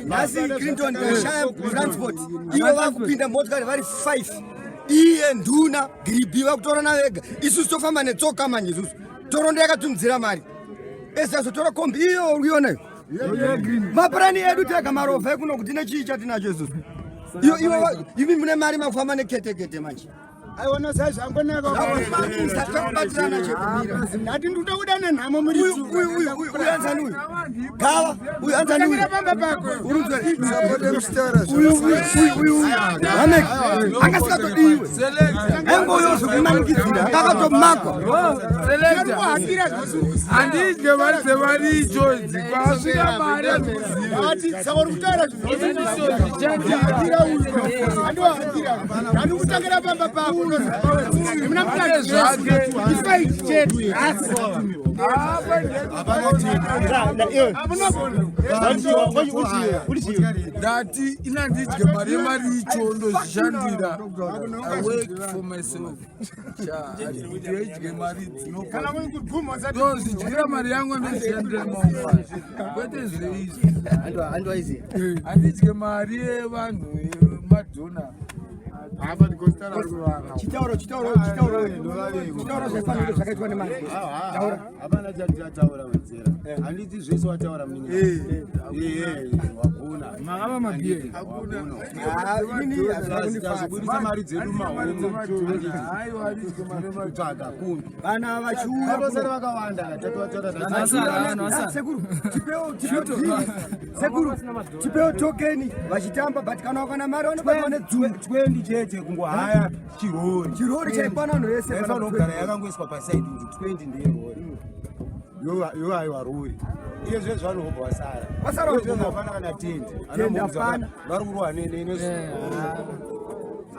Nhasi Clinton tashaya transport, ivo vakupinda motikari vari 5, iye nduna Giribi vakutorana vega, isusu tofamba netsoka manje. Isusu Torondo yakatumidzira mari ese azotora kombi iyo uri kuiona iyo, mapurani edu tega, marovha ekuno kuti nechii chatinacho isusu. Iyo ivo imi mune mari makufamba neketekete manje. Aiona sai zvangonaka. Takubatirana chekumira. Ndati ndoda kuda nenhamo muri. Uyu uyu uyu uyu uyu anzani uyu gava uyu anzani uyu. Pamba pako. Uyu uyu uyu uyu uyu hamek angasikatodiwe engoyo zvekumanikidzira akakatomakwa. Kuhakira zvose. Handidye mari dzemaricho idzi, kwasvika mari handikuziva. Ati saka uri kutaura zvinhu uyu andohakira handi kutangira pamba pako muna mukadzi Zvake. Isai chete asi. Ndati inandidye mari yemaricho, ndozvishandira. I work for myself. Ndidye mari dzinondozvidyira mari yangu, ndozvishandira maoko, kwete zveizvi. Handidye mari yevanhu yemadhona. Chitauro, chitauro, chitauro, chitauro zvaifanira zvakaitwa nemari, taura. Hapana chandinataura, wedzera. Handiti zvese wataura munini wagona. Makava mabhiye. Inini hazvina kundifadza. Tazobudisa mari dzedu mahomu Aiwa, handidye mari yemadhona. Kutsvaga kumbi. Vana vachiuya. Vatosara vakawanda katatovatora. Sekuru, tipewo, tipewo, sekuru, tipewo tokeni vachitamba, but kana wakana mari vanobatwa nedzungu. 20 chete, kungohaya chirori. Chirori chaikwana vanhu vese. Yaifanira kugara yakangoiswa pasaidi kuti 20 ndeyerori, yoaiwa rori iye zvezvo vanobva vasara. Vasara. Izvezvo hapana kana tendi. Tendi hapana. Vari kurohwa nesu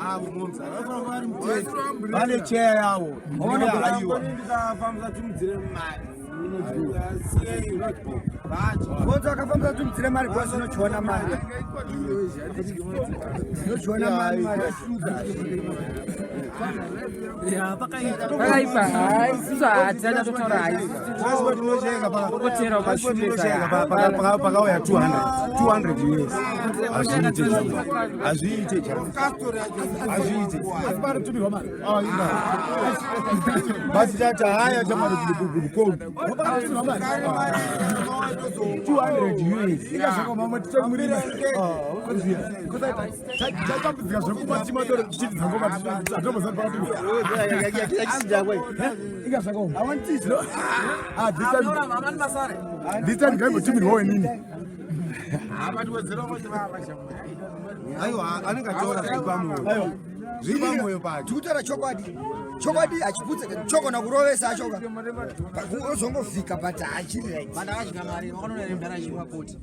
avo momza vanofanira kuva vari mutendi vane cheya yavo haiwa. Ndikafambisa timudzire mari. Bonzo akafambisa tumudzire mari bhosi, inochiona mari, inochiona mari, mari. Pakaipa, hai, isusu hatisati totaura, hai. Transport inocheka. Kokotera Transport ukashumisa. inocheka pakauya 200 200 US. Hazviite, hazviite, hazviite. Basi tati haya chamari kombi 200 US. Tatambudzika zvekumachimadoro tichiti dzangoma atombozani pakati. Inga zvakaoma. Ah, this time ngaimbotumirwawo inini. Aiwa, anenge achiona zviri pamwoyo, zviri pamwoyo pacho. Tikutaura chokwadi, chokwadi hachiputse, chogona kurovesa achoka ozongovhika, but hachiri right. Vandakadya mari vakanonera mudhara koti.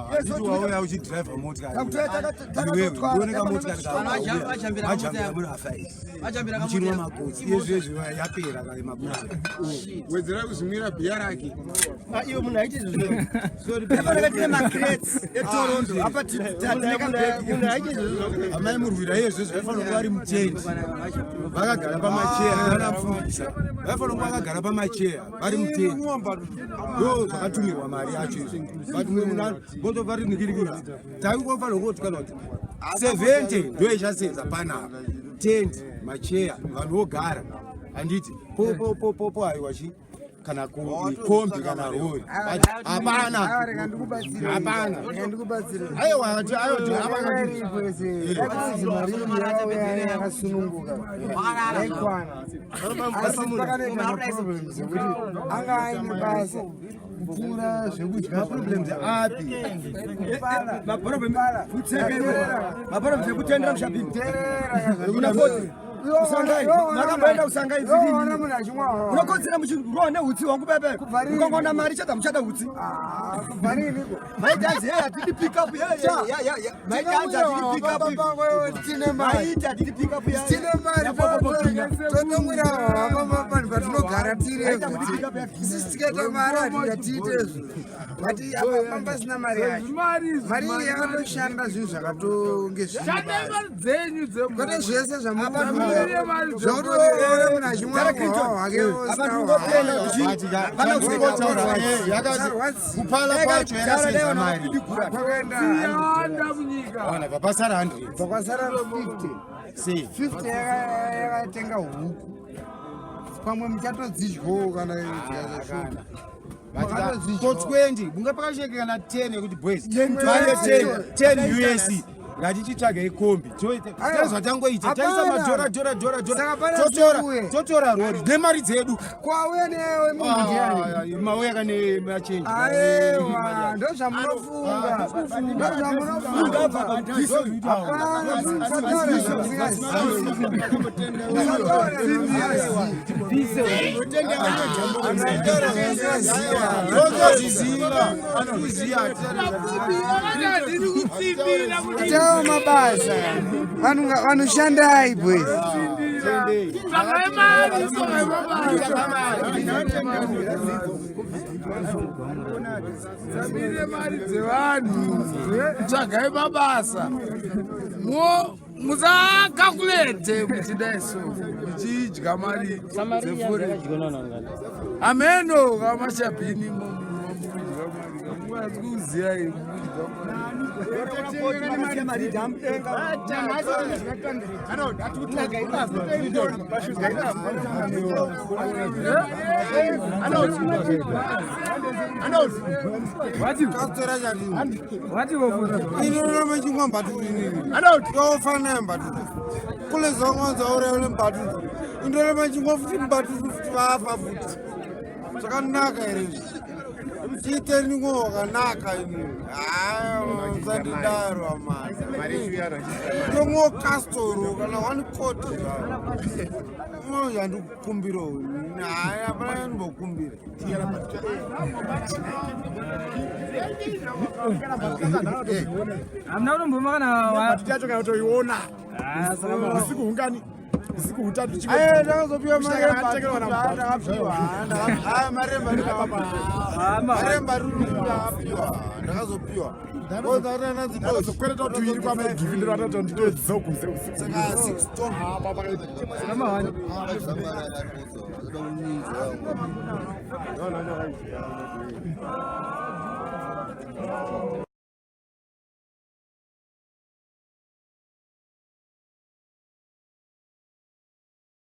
Handiti wauya uchidhiraivha motikari? Takutoya. Iwewe ndioneka motikari. Vajambira. Vajambira muri afai. Vajambira. Muchinwa makotsi iye zvezvi yapera kare makotsi. Wedzera kuzvimwira bhiya rake. Iwe munhu aiti izvozvo. Pafanaka tine macrates eTorondo apa tine kabhegi. Munhu aiti izvozvo. Amai murwira iye zvezvi vaifanira kuva vari mutendi vakagara pamacheya vanapfundisa, vaifanira kuva vakagara pamacheya vari mutendi. Ndo zvakatumirwa mari yacho izvi, but mumwe munhu ngotobva rinikirikira taingofanira kungoti kana kuti 70 ndo ichasenza panapa, tendi, macheya, vanhu vogara, handiti? Po aiwa chi kana kombi kana rori hapana, hapana. Aiwa, aiwa. Mari yakasununguka yaikwana, asi pakanoita maproblems ekuti anga aine basa kupfuura zvekudya. Maproblems api? Maproblems ekutendera mushabhini kuna koti kusangai, makamboenda kusangai? Ona munhu achimwa. Unokodzera muchirohwa neutsi hwangu pepe, ukangoona mari chata muchada utsi. Kubva riniko? Maiti hanzi hey hatidi pick up maiti hanzi hatidi pick up tine mari maiti hatidi pick up tine mari totomwira hama panhu patinogara tiri isusu tikaita mari hatingatiite izvo but apa pamba pasina mari yacho Mari idzi, mari iyi yakatoshanda zvinhu zvakatonge Shandai mari dzenyu dzemhuri. kwete zvese Mari mari zvakutoona munhu achimwa hwake kupala kwacho yakasenza mari kwakaenda Yawanda munyika. ona papasara 100 bvakwasara 50 sei 50 yakatenga huku pamwe muchatodzidyawo kana dzikazashuka ko 20 bunga pakasheke kana 10 yekuti boys twane 10 10 us ngatichitsvaga ikombi tezvatangoita taisa Hapana. madhora dhora dhora dhora Saka pana totora chiuye. totora rori nemari dzedu kwauya newe munhu ndiani mauya kane machenji aiwa ndozvamunofunga ndozvamunofunga hapana musataura tozviziva anokuziva Vakati handidi kutsindira kuti tawo mabasa vanhu vanoshandai boys tsvagai mari, tsvagai mabasa. Tsamire mari dzevanhu, tsvagai mabasa. Musakakulete muchidai so muchidya mari dzefore. Ameno kamashabhini mukudya mari kamungatsi kuziya mukudya mari. inorarama chingwa mbatutu inini tofanaya mbatutu kule zvangu zauraya mbatutu indorarama chingwa futi mbatutu futi vafa futi zvakanaka here izvi chiiteni ngo wakanaka inini haya musandidaro amai tongo kastoro kana one court zvao yandikukumbira haya hapana yandimbokumbira Hamuna kutomboma kana yacho kana kutoiona usiku hungani usiku hutatu Aye, ndakazopiwa mari Atengerwa na ndakapiwa aya mari yembaruru ndakapiwa ndakazopiwa ndakazokwereta tuiri kwamaigivindiro atatu nditodzisa kunze usiku saka six ton